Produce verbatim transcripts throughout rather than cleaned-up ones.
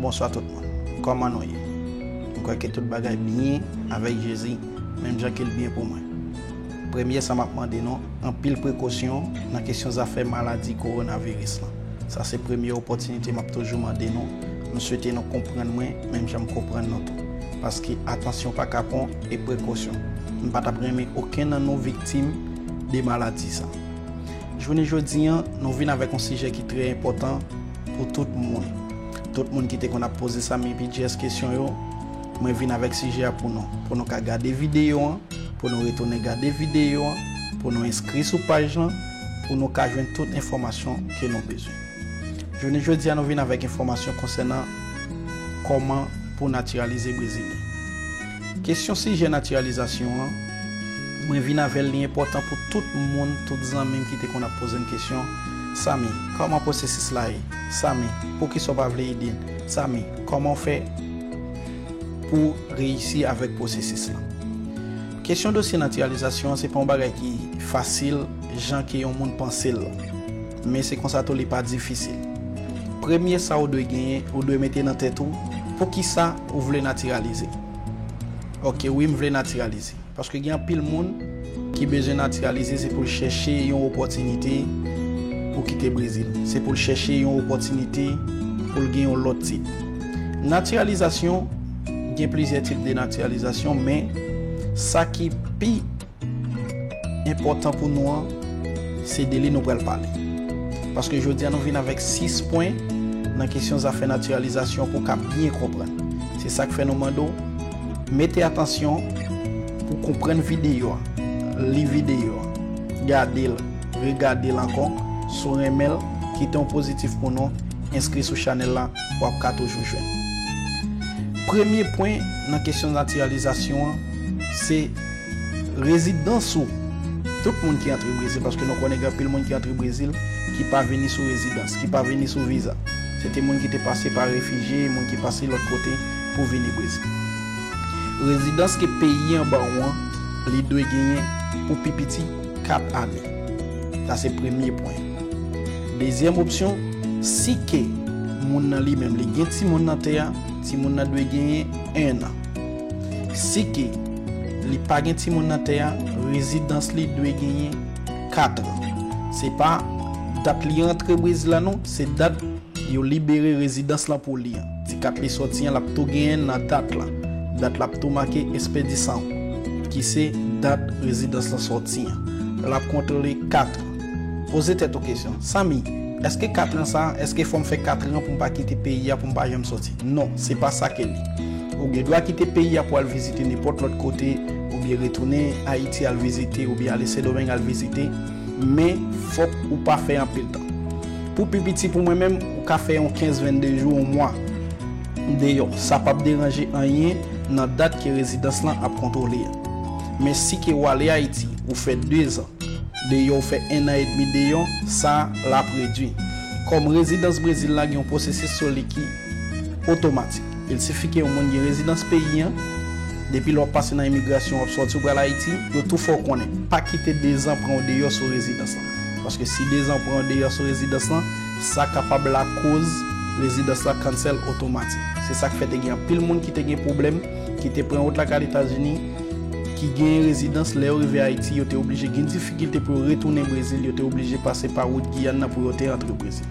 Bonswa tout moun. Kòman nou ye? M kwè ke tout bagay byen avèk Jezi, menm jan ke l byen pou mwen. Premye sa m ap mande nou, anpil prekosyon nan kesyon zafè maladi kowonaviris lan. Sa se premye opòtinite m ap toujou mande nou. M swete nou konprann mwen, menm jan m konprann nou tou. Paske atansyon pa ka pran e prekosyon. M pa t ap renmen okenn nan nou viktim de maladi sa. Jounen jodi an, nou vin avèk yon sijè ki trè enpòtan pou tout moun. Tout moun ki te konn ap poze Samy P J S kesyon yo, mwen vin avèk sijè a pou nou. Pou nou ka gade videyo an, pou nou retounen gade videyo an, pou nou enskri sou paj lan, pou nou ka jwenn tout enfòmasyon ke nou bezwen. Jounen jodi a, nou vin avèk enfòmasyon konsènan kòman pou natiralize brezilyen. Kesyon sijè natiralizasyon an, mwen vin avè l, li enpòtan pou tout moun, tout zanmi m ki te konn ap poze m kesyon, Samy, kòman pwosesis la ye? Samy, poukisa w pa vle ede n? Samy, kòman w fè pou reyisi avèk pwosesis la? Kesyon dosye natiralizasyon an se pa yon bagay ki fasil jan ke yon moun panse l. Men se konsa tou li pa difisil. Premye sa ou dwe genyen, ou dwe mete nan tèt ou, poukisa ou vle natiralize? Ok, wi, m vle natiralize. Paske gen anpil moun ki bezwen natiralize, se pou l chèche yon opòtinite pou kite Brezil. Se pou l chèche yon opòtinite pou l gen yon lòt tit. Natiralizasyon, gen plizyè tip de natiralizasyon, men sa ki pi enpòtan pou nou an, se de li nou pral pale. Paske jodi a nou vin avèk sis pwen nan kesyon zafè natiralizasyon pou w ka byen konprann. Se sa k fè nou mande w, mete atansyon pou w konprann videyo a, li videyo a, gade l, regade l ankò, si w renmen l, kite yon pozitif pou nou, enskri sou chanèl la, w ap ka toujou jwenn. Premye pwen nan kesyon natiralizasyon an, se rezidans ou. Tout moun ki antre Brezil, paske nou konnen gen anpil moun ki antre Brezil ki pa vini sou rezidans, ki pa vini sou viza. Se te moun ki te pase pa refijye, moun ki pase lòt kote pou vini Brezil. Rezidans ke peyi an ba ou an, li dwe genyen pou pi piti kat ane. Sa se premye pwen. Dezyèm opsyon, si ke moun nan li menm li gen timoun nan tè a, timoun nan dwe genyen en an. Si ke li pa gen timoun nan tè a, rezidans li dwe genyen kat an. Se pa dat li antre Brezil la non, se dat yo libere rezidans lan pou li an. Ti kat li sòti an, l ap tou genyen nan dat la. Dat la ap tou make espedisan, ki se dat rezidans lan sòti an. L ap kontwole kat an. Poze tèt ou kesyon, Samy, èske kat an sa, èske fò m fè kat an pou m pa kite peyi a, pou m pa janm sòti? Non, se pa sa ke li. Ou gen dwa kite peyi a pou al vizite nenpòt lòt kote, oubyen retounen Ayiti al vizite, oubyen ale Sendomeng al vizite, men fòk ou pa fè anpil tan. Pou pi piti pou mwen menm, ou ka fè yon kenz, vennde jou, yon mwa deyò. Sa p ap deranje anyen nan dat ke rezidans lan ap kontwole a. Men si ke w ale Ayiti, ou fè dezan deyò, ou fè en an edmi deyò, sa l ap redui. Kòm rezidans Brezil la gen yon pwosesis sou li ki otomatik. Il sifi ke yon moun gen rezidans peyi an, depi lè w ap pase nan imigrasyon, w ap sòti, w pral Ayiti, yo tou fè w konnen. Pa kite dezan pran w deyò sou rezidans lan. Paske si dezan pran w deyò sou rezidans lan, sa kapab lakoz rezidans la cancel otomatik. Se sa k fè te gen anpil moun ki te gen pwoblèm, ki te pran wout lakay Etazini, ki genyen rezidans, lè yo rive Ayiti, yo te oblije gen difikilte pou yo retounen Brezil, yo te oblije pase pa wout Giyàn nan pou yo te antre Brezil.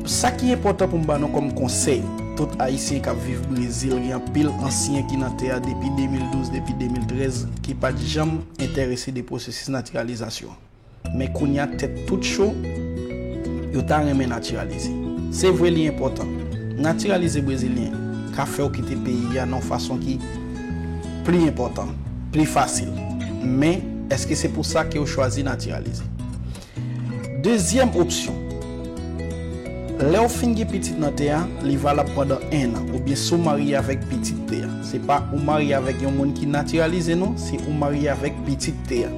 Sa ki enpòtan pou m ba nou kòm konsèy, tout Ayisyen k ap viv Brezil, gen anpil ansyen ki nan tè a depi de mil douz, depi de mil trèz, ki pa t janm enterese de pwosesis natiralizasyon an. Men kounye a tèt tout cho, yo ta renmen natiralize. Se vre li enpòtan. Natiralize brezilyen ka fè w kite peyi a nan yon fason ki pli enpòtan, pli fasil. Men, èske se pou sa ke w chwazi natiralize? Dezyèm opsyon, lè w fin gen pitit nan tè a, li valab pandan en an, oubyen si w marye avèk pitit tè a. Se pa ou marye avèk yon moun ki natiralize non, se ou marye avèk pitit tè a.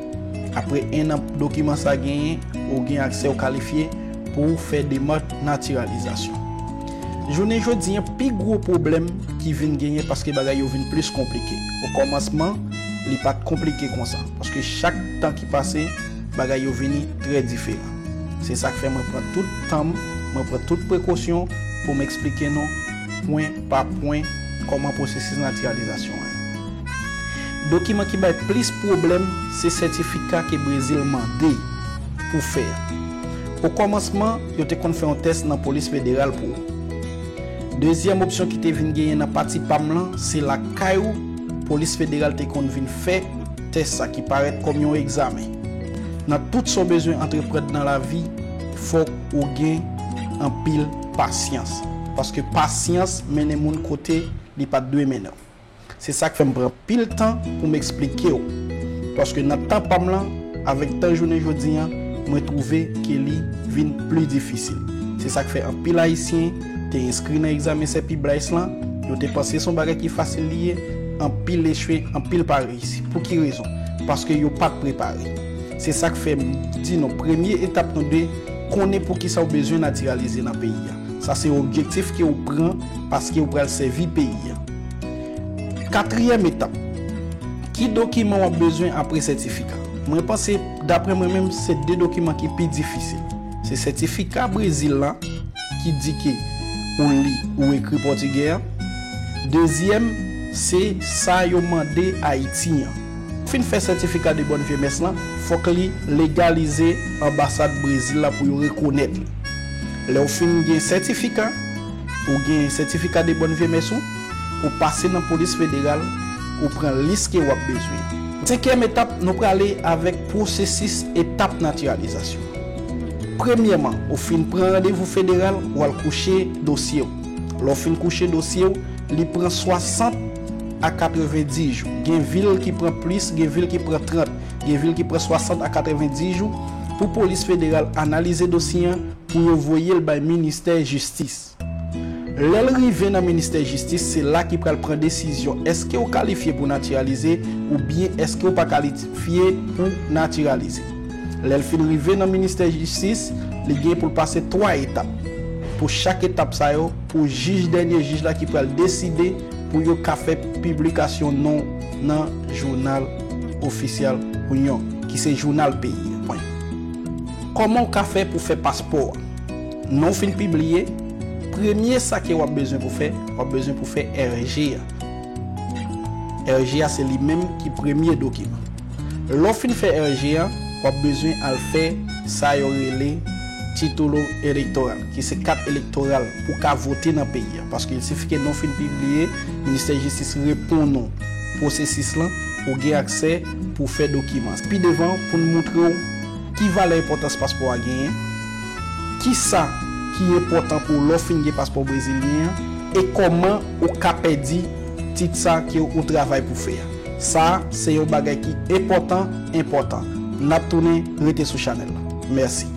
Apre en an dokiman sa genyen, ou gen aksè, ou kalifye pou w fè demach natiralizasyon. Jounen jodi an, pi gwo pwoblèm ki vin genyen paske bagay yo vin plis konplike. Okòmansman, li pa t konplike konsa, paske chak tan ki pase, bagay yo vini trè diferan. Se sa k fè mwen pran tout tan m, mwen pran tout prekosyon pou m eksplike nou pwen pa pwen kòman pwosesis natiralizasyon an ye. Dokiman ki bay plis pwoblèm se sètifika ke Brezil mande pou fè a. Okòmansman, yo te konn fè yon tès nan polis federal pou ou. Dezyèm opsyon ki te vin genyen nan pati pa m lan, se lakay ou polis federal te konn vin fè tès sa ki parèt kòm yon egzamen. Nan tout sa w bezwen antreprann nan lavi, fòk ou gen anpil pasyans. Paske pasyans mennen moun kote li pa t dwe mennen w. Se sa k fè m pran pil tan pou m eksplike w. Paske nan tan pa m lan, avèk tan jounen jodi an, mwen twouve ke li vin pli difisil. Se sa k fè anpil Ayisyen te enskri nan egzamen Sepi Bryce lan, yo te panse se yon bagay ki fasil li ye, anpil echwe, anpil pa reyisi. Pou ki rezon? Paske yo pa t prepare. Se sa k fè m di nou, premye etap nou dwe konnen poukisa w bezwen natiralize nan peyi a. Sa se yon objektif ke w pran paske w pral sèvi peyi a. Katriyèm etap, ki dokiman w ap bezwen apre sètifika? Mwen panse, daprè mwen menm, se de dokiman ki pi difisil. Se sètifika Brezil la, ki di ke ou li, ou ekri pòtigè a. Dezyèm, se sa yo mande Ayiti an. Fin fè sètifika de bòn vye mès lan, fòk li legalize anbasad Brezil la pou yo rekonèt li. Lè w fin gen sètifika, ou gen sètifika de bòn vye mès ou, ou pase nan polis federal, ou pran lis ke w ap bezwen. Senkyèm etap, nou prale avèk pwosesis etap natiralizasyon. Premyèman, ou fin pran randevou federal, w al kouche dosye w. Lè w fin kouche dosye w, li pran swasant a katrevenndis jou. Gen vil ki pran plis, gen vil ki pran trant, gen vil ki pran swasant a katrevenndis jou pou polis federal analize dosye an pou yo voye l bay ministè jistis. Lè l rive nan ministè jistis, se la ki pral pran desizyon èske w kalifye pou natiralize oubyen èske w pa kalifye pou natiralize. Lè l fin rive nan ministè jistis, li gen pou l pase twa etap. Pou chak etap sa yo, pou jij, dènye jij la ki pral deside pou yo ka fè piblikasyon non w nan jounal ofisyal Union, ki se jounal peyi a. Kòman w ka fè pou fè paspò a? Non w fin pibliye, premye sa ke w ap bezwen pou fè, w ap bezwen pou fè R G a. R G a se li menm ki premye dokiman. Lè w fin fè R G a, w ap bezwen al fè sa yo rele titulo electoral, ki se kat elektoral pou w ka vote nan peyi a. Paske il sifi ke non w fin pibliye, ministè jistis reponn ou pwosesis lan, ou gen aksè pou w fè dokiman. Pi devan, pou n montre w ki valè enpòtans paspò a genyen, kisa ki enpòtan pou w lè w fin gen paspò brezilyen an, e kòman ou ka pèdi tit sa ke ou travay pou fè a. Sa a, se yon bagay ki enpòtan, enpòtan. N ap tounen, rete sou chanèl la. Mèsi.